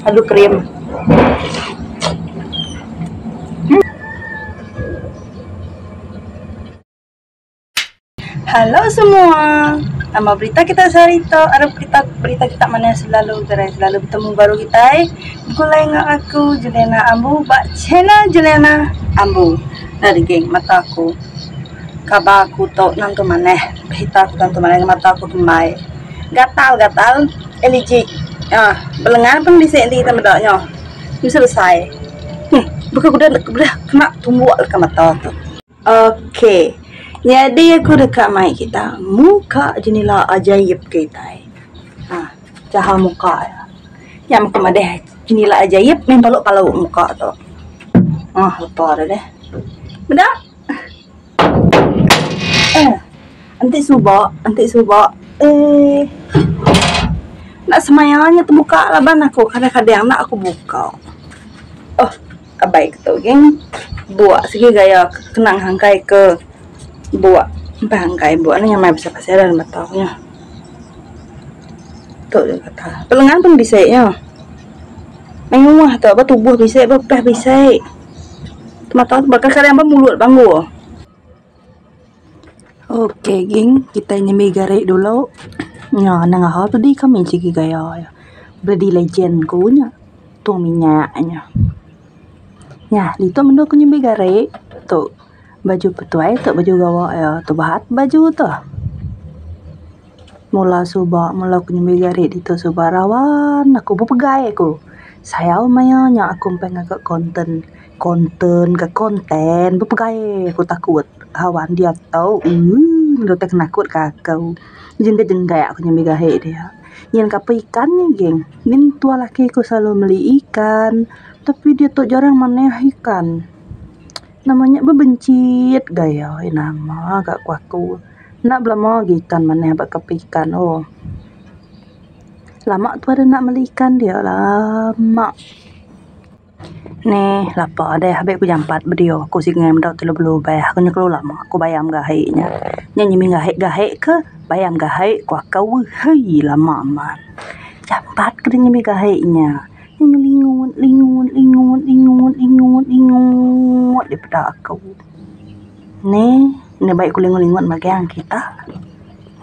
Alu krim. Hello semua. Nama berita kita sehari tu arep kita berita kita manah selalu gerai selalu betemu baru kitai begulai enggau aku Juliana Ambu ba channel Juliana Ambu. Dah geng mata aku. Kaba aku tu nentu manah berita aku tentu manah mata aku kembai. Gatal gatal allergic uhh belengan pun bisi enti kita meda nyo. Mesti besai. Huh baka udah udah kena tumbuk leka mata tu. Ok. Nyadi aku deka mai kita muka jenila ajaib kitai. Uhh cara muka iya. Nya meh ku madeh jenila ajaib meh palu palu muka tu. Uhh lepa deh deh. Meda. Eh, enti suba, enti suba eh enda semaya nya tebuka laban aku kadang-kadang enda aku buka. Oh, abai ke tu geng. Buk sigi gaya kena ngangkai ke buk. Empai angkai buk ne nyamai pasal-pasal dalam mata ku nya. Tu je kata. Pelengan pun bisi nya. Mayuh tu ba tubuh bisi ba peh bisi. Mata tu baka kadang ba mulut banggu. Ok geng kitai nyembi gari dulu nya nang aha tudi kami sigi gaya iya bloody legend ku nya tung minyak nya. Nya ditu mende ku nyembi gari tu baju petuai tu baju gawa iya tu bahat baju tu. Mula suba mula ku nyembi gari ditu suba rawan aku bepegai aku. Sayau maya nya aku empai ngaga konten, konten ka konten bepegai aku takut awan diatu uhh enda utai ke nakut ka aku. Jengga jengga aku nyembi gahi dia. Nyin ka peh ikan nya geng ngin tua laki ku selalu meli ikan tapi diatu jarang manih ikan. Nama nya bebencit gaya nama ga ku aku. Enda belama agi ikan manah ba ke ikan oh. Lama tuan enda meli ikan dia lama. Neh lapa deh be ku jampat bedio ku singai meda ti lubah-lubah ku nyau lama ku bayam gahi nya. Nya nyimi gahi gahi ke bayam gahi ku akau hei lama amat. Jampat ke nyimi gahi nya. Lingut lingut lingut lingut lingut lingut dipeda aku. Neh ne bai ku lingut-lingut magang kita.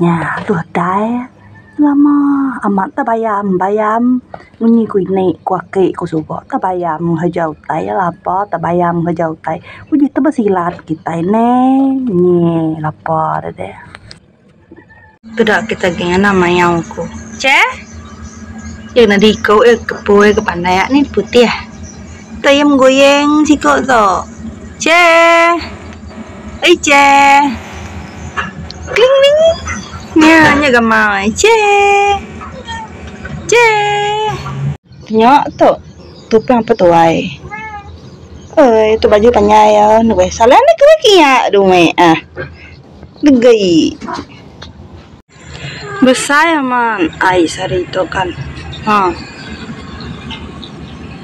Nya tuh dai lama amat te bayam bayam munyi ku ini ku aki ku suba te bayam ngereja utai lapa te bayam ngereja utai uji te besilat kitai neh nyi lapa deh deh. Peda kita geng anak mayau ku. Che. Iya kena diku iya kepui ke pandai ni putih. Tayam goyeng siko tu. Che. Oi che. Kling ling. Nya nya gamal che. Che. Nya tu tupang petuai. Oi tu baju panjai iya weh salah ne ke kiya dumeh ah. Degei. Besai amat ai sehari tu kan. Ha.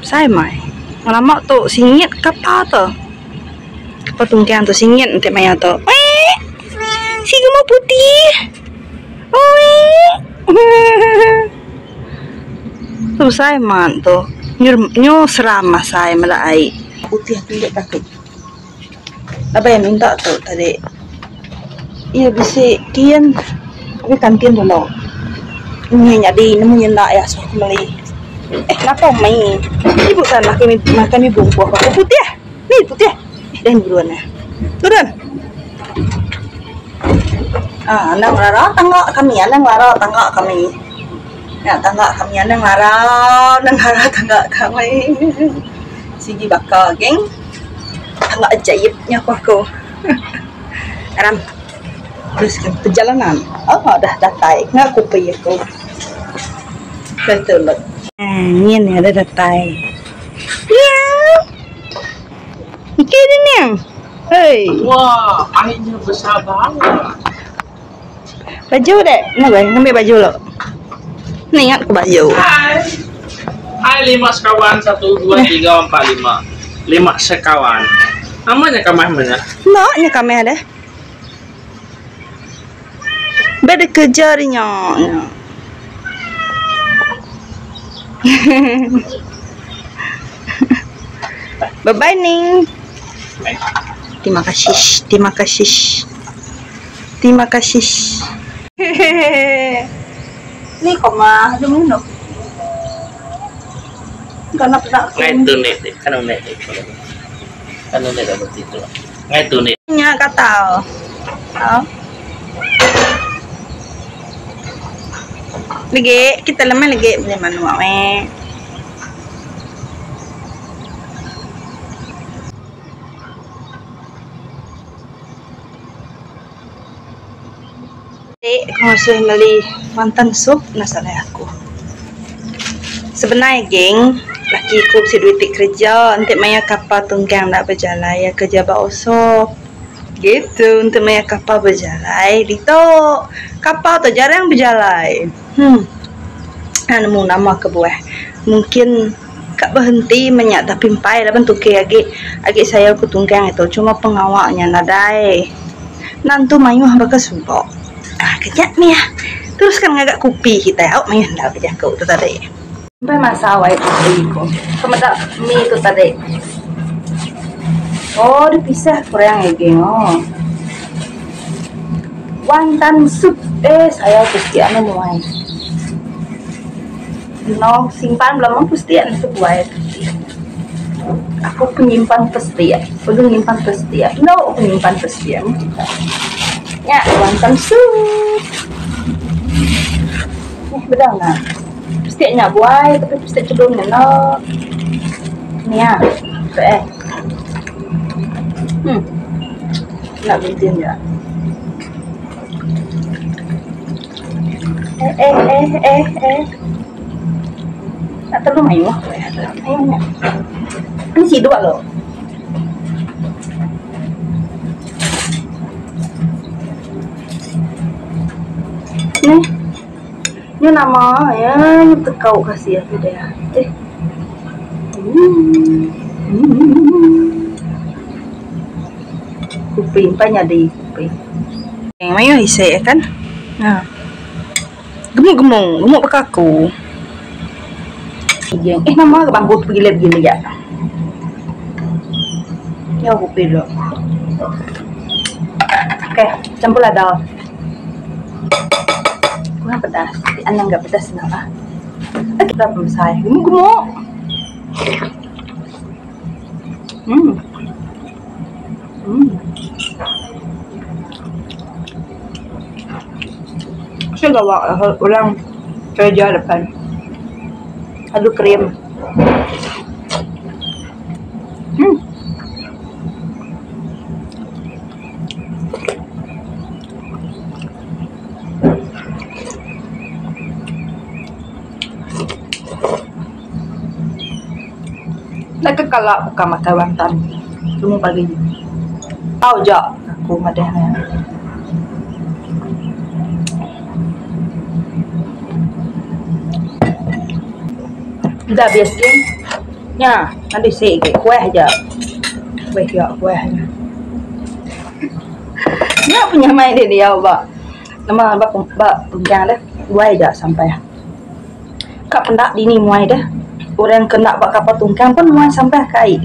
Besai mai. Ngelama tu singit kapa tu. Kapa tungkang tu singit enti maya tu. Wee. Si gemuk putih. Wee. Tu besai amat tu. Nyu nyu seram asai meda ai. Putih tu enda takut. Abai minta tu tadi. Iya bisi tin tapi kantin dulu. Nyi nyadi nemu nya enda iya suah aku meli. Eh napa mei. Ni bukan makai mi makai mi bungkuh aku putih. Ni putih. Eh dah turun eh. Turun. Ah anang lara tangga kami anang lara tangga kami. Nya tangga kami anang lara anang lara tangga kami. Sigi baka geng. Tangga ajaib nya ku aku. Aram teruskan perjalanan. Oh dah datai nga kupi aku. Betul. Eh nyin nya dah datai. Miau. Okey dah niang. Hei. Wah, airnya besar banget. Baju dek. Nah, bai, ngambil baju lo. Ni ingat ku baju. Hai. Hai lima sekawan satu dua tiga empat lima. Lima sekawan. Namanya kamah mana? Nak nya kamah deh. Beda kerja dia nya. Bye bye Ning. Terima kasih, terima kasih. Terima kasih. Ni koma, jom minum. Kana peda aku. Ngai tu ni, kan ni. Kan ni dah berarti tu. Ngai tu ni. Nya kata. Oh. Lagi kita lemah lagi beli manua eh. Ti aku ngasuh meli wonton sup enda salah aku. Sebenar geng, laki aku bisi duit ti kereja enti maya kapal tunggang enda bejalai iya kereja ba osop. Gitu enti maya kapal bejalai ditu. Kapal tu jarang bejalai. Hmm. Nemu nama kebuah. Mungkin ka berhenti meh nya tapi empai laban tukey agi agi sayau ku tunggang itu cuma pengawa nya nadai. Enda nentu mayuh baka suba. Aaa kejap mih ah. Teruskan ngaga kupi kitai au mayuh enda bejaku tu tadi. Empai masau ai kupi ku. Ku meda mi tu tadi. Oh dipisah kurang agi oh. Wantan sup eh sayau ku siti anu muai. No simpan bala mung pasti anu sebuai pasti. Aku penyimpan pasti perlu nyimpan pasti no aku nyimpan pasti nya wonton sup. Nih bedau ne pasti nya buai tapi pasti chelum ngena nia tu eh. Hmm enda gunting ja. Eh eh eh eh eh. Tak perlu mayuh. Mayuh nya. Ini siduk lo. Ni. Ni nama ya, ni tekau kasih aku dia. Eh. Hmm. Hmm. Kuping pa nyadi kuping. Mayuh isi kan. Ha. Gemuk-gemuk, gemuk baka aku. Eh nama ke bangku tu begila-begila ja. Nyau kupi dulu. Okey, campur lada. Kurang pedas. Anang ga pedas senang lah. Okey, berapa besar? Gemuk-gemuk. Hmm. Hmm. Saya gawa orang kerja depan. Adu krim. Hmm. Enda ke kala buka makai wantan tumu pagi. Tau ja aku madah ne. Enda abis gin nya enda isi agi kuah aja. Kuih ja kuah nya. Nya penyamai deh diau ba nama ba ba tunggang deh buai ja sampai. Ka penda dini muai deh. Orang ke enda ba kapal tungkang pun muai sampah ke ai.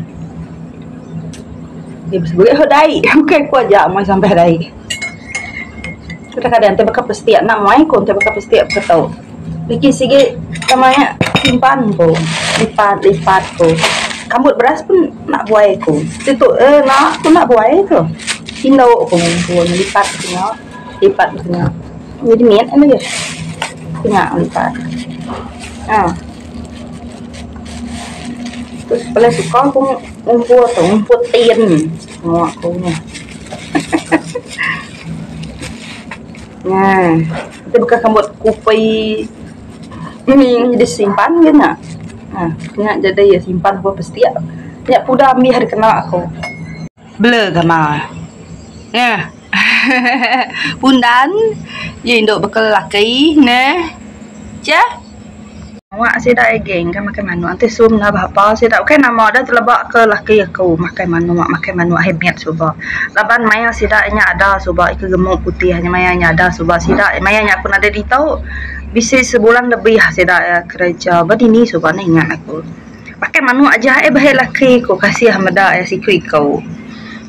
Dia besebut ho dai. Bukai ku aja muai sampah dai. Kadang-kadang enti baka pestik enda muai ku enti baka pestik ke tau. Legi sigi nama nya simpan ku. Lipat lipat ku. Kambut beras pun enda buai ku. Ti tu eh enda ku enda buai ku. Indu ku ngumpul lipat ku nya. Lipat ku nya. Jadi mit anu je. Nya lipat. Ha. Terus paling suka aku ngumpul tu, ngumpul tin. Pengawa aku nya. Nya. Ti buka kambut kupi mi jadi simpan ge nya. Ha, nya jadi simpan ku pasti. Nya puda ambih dikena aku. Blur gamal. Nya. Pundan iya indu baka lelaki neh. Jah. Awak sida agi enggai makai manuk enti sum enda berapa sida bukai nama deh teleba ke laki aku makai manuk makai manuk habit suba. Laban maya sida nya ada suba ke gemuk putih nya maya nya ada suba sida maya nya aku nadai ditu. Bisi sebulan lebih sida iya kereja ba dini suba ne ingat aku. Makai manuk aja eh bahai laki ku kasih meda iya siku iku.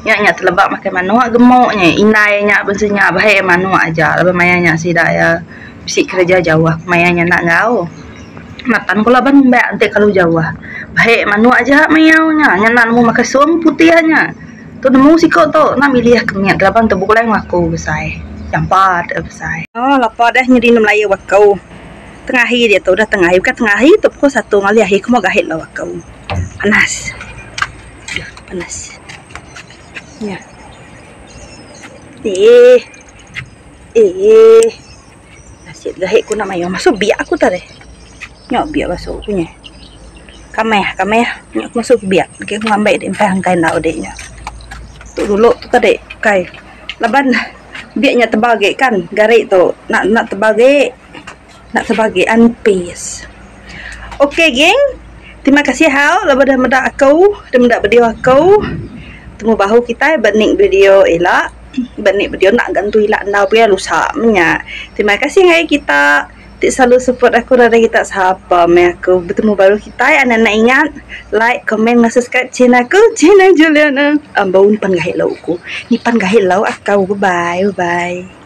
Nya nya teleba makai manuk gemuk nya indai nya bensi nya bahai manuk aja laban maya nya sida iya bisi kereja jauh maya nya enda enggau. Natan ku laban umbak enti kelalu jauh. Bahai manuk aja mayau nya nya enda nemu makai sum putih nya. Tu nemu siko tu enda milih ke mit laban tu begulai enggau aku besai. Jampat besai. Oh lapa deh nyadi enda melayu aku. Tengah hari diatu udah tengah hari bukan tengah hari tu pukul satu ngalih hari ku meh gahit lawa aku. Panas. Aduh panas. Nya. Eeh. Eeh. Nasib gahit ku nak mayuh masuk biak aku tadi. Nya biak masuk ku nya. Kameh kameh nya aku masuk biak agi aku ngambi di empah engkai enda udik nya. Tu dulu tu tadi kai laban biak nya tebal agi kan gari tu nak nak tebal agi. Nak sebagi anpis. Ok geng. Terima kasih hau laban dah meda aku, dah meda video aku. Temu bahu kitai ba nik video ila. Ba nik video enda ga entu ila enggau pia lusa meh nya. Terima kasih ngagai kita ti selalu support aku nadai kita sapa meh aku. Betemu baru kitai anak anak ingat like, comment enggau subscribe channel aku channel Juliana. Ambun pan gahi lau ku. Ni pan gahi lau aku. Bye bye. Bye bye.